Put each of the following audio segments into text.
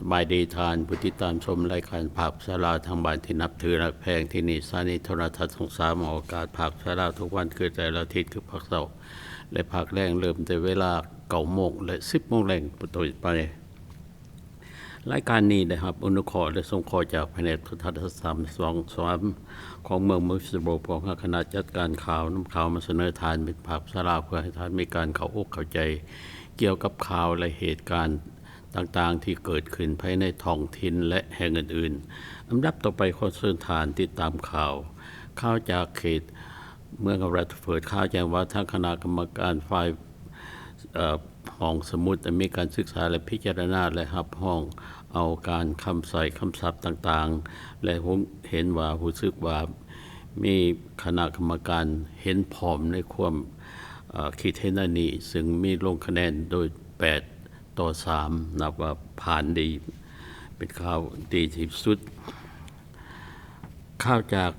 ສະບາຍດີທ່ານຜູ້ຕິດຕາມຊົມລາຍການພາກພາສາລາວທາງບ້ານທີ່ນັບຖືຮັກແພງ. ທີ່ນີ້ສະຖານີໂທລະທັດຊ່ອງສາມ ອອກອາກາດພາກພາສາລາວທຸກວັນ ຄືແຕ່ລະອາທິດ ຄືພາກເສົາ ແລະ ພາກແລງ ເລີ່ມແຕ່ເວລາເກົ້າໂມງ ແລະ ສິບໂມງແລງເປັນຕົ້ນໄປ. ລາຍການນີ້ໄດ້ຮັບອະນຸເຄາະ ແລະ ສົງເຄາະຈາກພະແນກໂທລະທັດສາມສອງສາມ ຂອງເມືອງ Murfreesboro ພວກເຮົາຄະນະຈັດການຂ່າວ ນຳຂ່າວມາສະເໜີທ່ານເປັນພາກພາສາລາວ ເພື່ອໃຫ້ທ່ານມີການເຂົ້າອົກເຂົ້າໃຈກ່ຽວກັບຂ່າວ ແລະ ເຫດການຕ່າງໆທີ່ເກີດຂຶ້ນພາຍໃນທ້ອງຖິ່ນ ແລະ ແຫ່ງອື່ນໆ. ລຳດັບຕໍ່ໄປ ຂໍເຊີນທ່ານຕິດຕາມຂ່າວ. ຂ່າວຈາກເຂດເມືອງ Rutherford ຂ່າວແຈ້ງວ່າ ທາງຄະນະກຳມະການຝ່າຍ ເອີ ຫ້ອງສະໝຸດ ໄດ້ມີການສຶກສາ ແລະ ພິຈາລະນາ ແລະ ຮັບຮອງເອົາການຄຳໃຊ້ຄຳສັບຕ່າງໆ ແລະ ເຫັນວ່າ ຮູ້ສຶກວ່າມີຄະນະກຳມະການເຫັນພ້ອມໃນຄວາມ ເອີ ຄິດເຫັນອັນນີ້ ຊຶ່ງມີລົງຄະແນນໂດຍແປດຕໍ່ສາມ ນັບວ່າຜ່ານດີ ເປັນຂ່າວດີທີ່ສຸດ. ຂ່າວຈາກ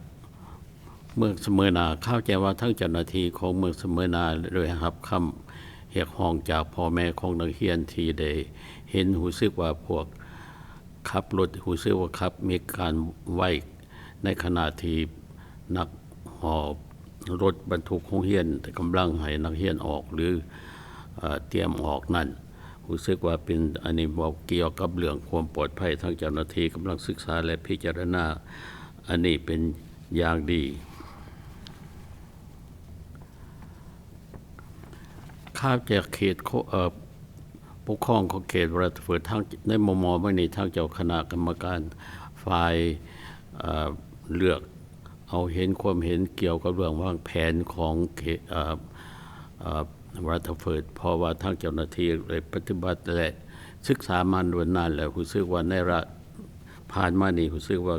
ເມືອງສະເມີນາ ຂ່າວແຈ້ງວ່າ ທາງເຈົ້າໜ້າທີ່ຂອງເມືອງສະເມີນາ ໄດ້ຮັບຄຳຮຽກຮ້ອງຈາກພໍ່ແມ່ຂອງນັກຮຽນ ທີ່ໄດ້ເຫັນ ຮູ້ສຶກວ່າພວກຂັບລົດ ຮູ້ສຶກວ່າຂັບມີການໄວ ໃນຂະນະທີ່ນັກຮອບລົດບັນທຸກໂຮງຮຽນກຳລັງໃຫ້ນັກຮຽນອອກ ຫຼື ເອີ ຕຽມອອກນັ້ນ. ຮູ້ສຶກວ່າເປັນ ອັນນີ້ເວົ້າກ່ຽວກັບເລື່ອງຄວາມປອດໄພ ທາງເຈົ້າໜ້າທີ່ກຳລັງສຶກສາ ແລະ ພິຈາລະນາອັນນີ້ເປັນຢ່າງດີ. ຂ່າວຈາກເຂດ ເອີ ປົກຄອງຂອງເຂດ Rutherford ທາງໃນມໍ່ໆມານີ້ ທາງເຈົ້າຄະນະກຳມະການຝ່າຍ ເອີ ເລືອກ ເອົາເຫັນ ຄວາມເຫັນກ່ຽວກັບເລື່ອງວາງແຜນຂອງເຂດ ເອີ ເອີ Rutherford ເພາະວ່າທາງເຈົ້າໜ້າທີ່ໄດ້ປະຕິບັດ ແລະ ສຶກສາມາລ່ວງໜ້າແລ້ວ ຮູ້ສຶກວ່າໃນລະ ຜ່ານມານີ້ ຮູ້ສຶກວ່າ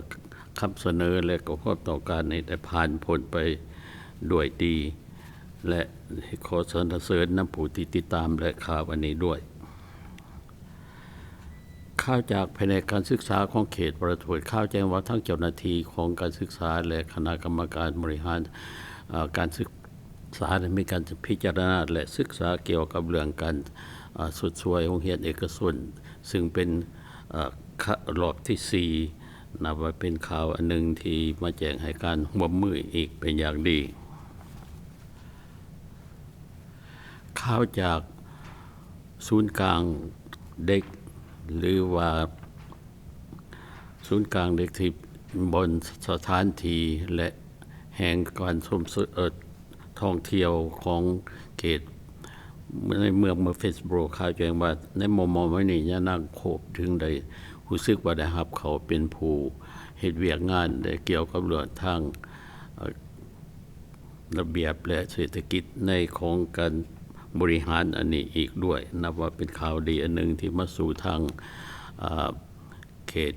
ຄຳສະເໜີ ແລະ ກໍຄວາມຕ້ອງການນີ້ໄດ້ຜ່ານພົ້ນໄປດ້ວຍດີ ແລະ ຂໍສັນລະເສີນນຳຜູ້ທີ່ຕິດຕາມ ແລະ ຂ່າວອັນນີ້ດ້ວຍ. ຂ່າວຈາກພະແນກການສຶກສາຂອງເຂດ Rutherford ຂ່າວແຈ້ງວ່າ ທາງເຈົ້າໜ້າທີ່ຂອງການສຶກສາ ແລະ ຄະນະກຳມະການບໍລິຫານ ເອີ ການສຶກສາ ໄດ້ມີການພິຈາລະນາ ແລະ ສຶກສາກ່ຽວກັບເລື່ອງການ ເອີ ຊົດຊ່ວຍໂຮງຮຽນເອກະຊົນ ຊຶ່ງເປັນ ເອີ ຂະ ລອບທີສີ່ ນັບວ່າເປັນຂ່າວອັນໜຶ່ງທີ່ມາແຈ້ງໃຫ້ການຮ່ວມມືອີກເປັນຢ່າງດີ. ຂ່າວຈາກສູນກາງເດັກ ຫຼືວ່າສູນກາງເດັກທີ່ບ່ອນສະຖານທີ່ ແລະ ແຫ່ງການຊົມ ເອີ ທ່ອງທ່ຽວຂອງເຂດ ໃນເມືອງ Murfreesboro ຂ່າວແຈ້ງວ່າ ໃນມໍ່ໆມານີ້ ຍານາງ ໂຄບ ຈຶ່ງໄດ້ຮູ້ສຶກວ່າໄດ້ຮັບເຂົ້າເປັນຜູ້ເຮັດວຽກງານ ແລະ ກ່ຽວກັບເລື່ອງທາງ ເອີ ລະບຽບ ແລະ ເສດຖະກິດໃນຂອງການບໍລິຫານອັນນີ້ອີກດ້ວຍ ນັບວ່າເປັນຂ່າວດີອັນໜຶ່ງທີ່ມາສູ່ທາງ ເອີ ເຂດ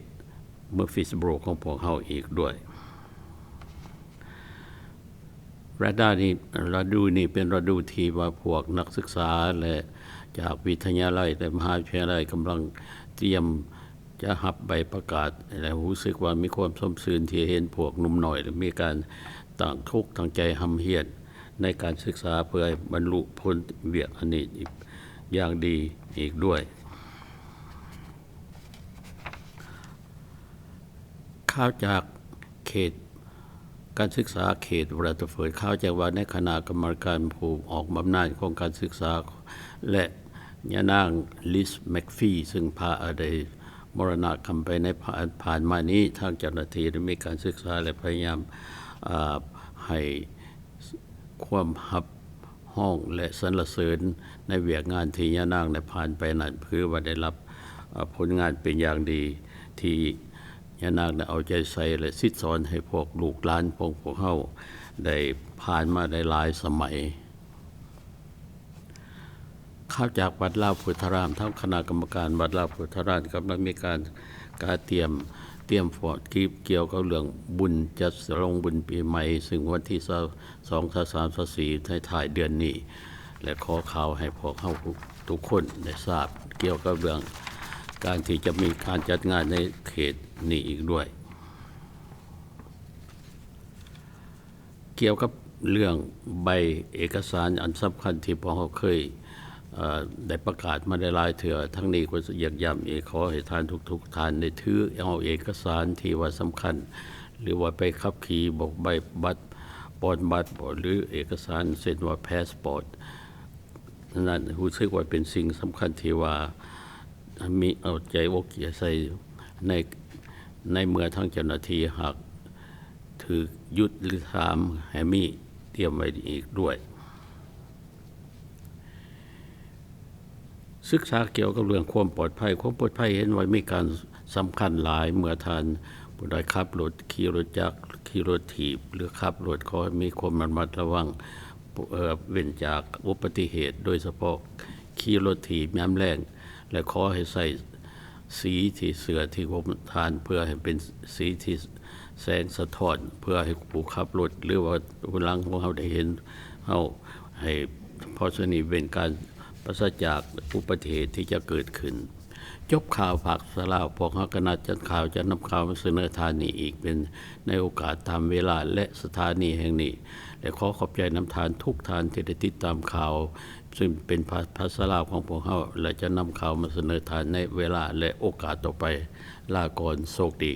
Murfreesboro ຂອງພວກເຮົາອີກດ້ວຍ. ລະດູນີ້ ລະດູນີ້ເປັນລະດູທີ່ວ່າພວກນັກສຶກສາ ແລະ ຈາກວິທະຍາໄລ ແລະ ມະຫາວິທະຍາໄລກຳລັງຕຽມຈະຮັບໃບປະກາດ ແລະ ຮູ້ສຶກວ່າມີຄວາມຊົມຊື່ນທີ່ເຫັນພວກໜຸ່ມນ້ອຍ ແລະ ມີການຕັ້ງອົກຕັ້ງໃຈຮ່ຳຮຽນໃນການສຶກສາ ເພື່ອໃຫ້ບັນລຸຜົນວຽກອັນນີ້ອີກຢ່າງດີອີກດ້ວຍ. ຂ່າວຈາກເຂດການສຶກສາເຂດ Rutherford ຂ່າວແຈ້ງວ່າ ໃນຄະນະກຳມະການຜູ້ອອກບຳນານຂອງການສຶກສາ ແລະ ຍານາງ Liz McPhee ຊຶ່ງພາ ໄດ້ມໍລະນະພາບໄປໃນຜ່ານ ຜ່ານມານີ້ ທາງເຈົ້າໜ້າທີ່ໄດ້ມີການສຶກສາ ແລະ ພະຍາຍາມ ເອີ ໃຫ້ ຄວາມຮັບຮອງ ແລະ ສັນລະເສີນໃນວຽກງານທີ່ຍານາງໄດ້ຜ່ານໄປນັ້ນ ຖືວ່າໄດ້ຮັບ ເອີ ຜົນງານເປັນຢ່າງດີ ທີ່ຍານາງໄດ້ເອົາໃຈໃສ່ ແລະ ສິດສອນໃຫ້ພວກລູກຫຼານຂອງພວກເຮົາໄດ້ຜ່ານມາໄດ້ຫຼາຍສະໄໝ. ຂ່າວຈາກວັດລາວໂພທາລາມ ທາງຄະນະກຳມະການວັດລາວໂພທາລາມກຳລັງມີການກະຕຽມ ຕຽມຟ້ອງ ກ່ຽວກັບເລື່ອງບຸນ ຈັດສະຫຼອງບຸນປີໃໝ່ ຊຶ່ງວັນທີຊາວສອງ ຊາວສາມ ຊາວສີ່ ໃນທ້າຍເດືອນນີ້ ແລະ ຂໍຂ່າວໃຫ້ພວກເຮົາທຸກຄົນໄດ້ຊາບ ກ່ຽວກັບເລື່ອງການທີ່ຈະມີການຈັດງານໃນເຂດນີ້ອີກດ້ວຍ. ກ່ຽວກັບເລື່ອງໃບເອກະສານອັນສຳຄັນທີ່ພວກເຮົາເຄີຍ ເອີ່ ໄດ້ປະກາດມາໄດ້ຫຼາຍເທື່ອ. ທັງນີ້ກໍຢາກຢ້ຳອີກ, ຂໍໃຫ້ທ່ານທຸກໆທ່ານໄດ້ຖືເອົາເອກະສານທີ່ວ່າສຳຄັນ ຫຼືວ່າໃບຂັບຂີ່, ໃບບັດ, ປອນບັດບໍ ຫຼືເອກະສານເຊັ່ນວ່າພາສປອດນັ້ນ ຮູ້ສຶກວ່າເປັນສິ່ງສຳຄັນທີ່ວ່າມີເອົາໃຈອົກເອົາໃຈໃສ່ ໃນ, ໃນເມື່ອທາງເຈົ້າໜ້າທີ່ຫາກຖືກຢຸດ ຫຼືຖາມໃຫ້ມີຕຽມໄວ້ອີກດ້ວຍ. ສຶກສາກ່ຽວກັບເລື່ອງຄວາມປອດໄພ. ຄວາມປອດໄພເຫັນວ່າມີການສຳຄັນຫຼາຍເມື່ອທ່ານຜູ້ໃດຂັບລົດ, ຂີ່ລົດຈັກ, ຂີ່ລົດຖີບ ຫຼືຂັບລົດ, ຂໍໃຫ້ມີຄວາມລະມັດລະວັງ, ເອີ່ ເວັ້ນຈາກອຸບັດຕິເຫດ, ໂດຍສະເພາະຂີ່ລົດຖີບຍາມແລງ ແລະ ຂໍໃຫ້ໃສ່ສີທີ່ເສື້ອທີ່ຂອງທ່ານ ເພື່ອໃຫ້ເປັນສີທີ່ແສງສະທ້ອນ ເພື່ອໃຫ້ຜູ້ຂັບລົດ ຫຼືວ່າຜູ້ຫຼັງຂອງເຮົາໄດ້ເຫັນເຮົາ ໃຫ້ ເພາະສະນີ້ເປັນການປາສະຈາກອຸບັດຕິເຫດທີ່ຈະເກີດຂຶ້ນ. ຈົບຂ່າວພາສາລາວ, ພວກເຮົາຄະນະຈັດຂ່າວຈະນຳຂ່າວມາສະເໜີທ່ານນີ້ອີກເປັນໃນໂອກາດຕາມເວລາ ແລະ ສະຖານີແຫ່ງນີ້ ແລະ ຂໍຂອບໃຈນຳທ່ານທຸກທ່ານທີ່ໄດ້ຕິດຕາມຂ່າວ ຊຶ່ງເປັນພາ, ພາສາລາວຂອງພວກເຮົາ ແລະ ຈະນຳຂ່າວມາສະເໜີທ່ານໃນເວລາ ແລະ ໂອກາດຕໍ່ໄປ. ລາກ່ອນ, ໂຊກດີ.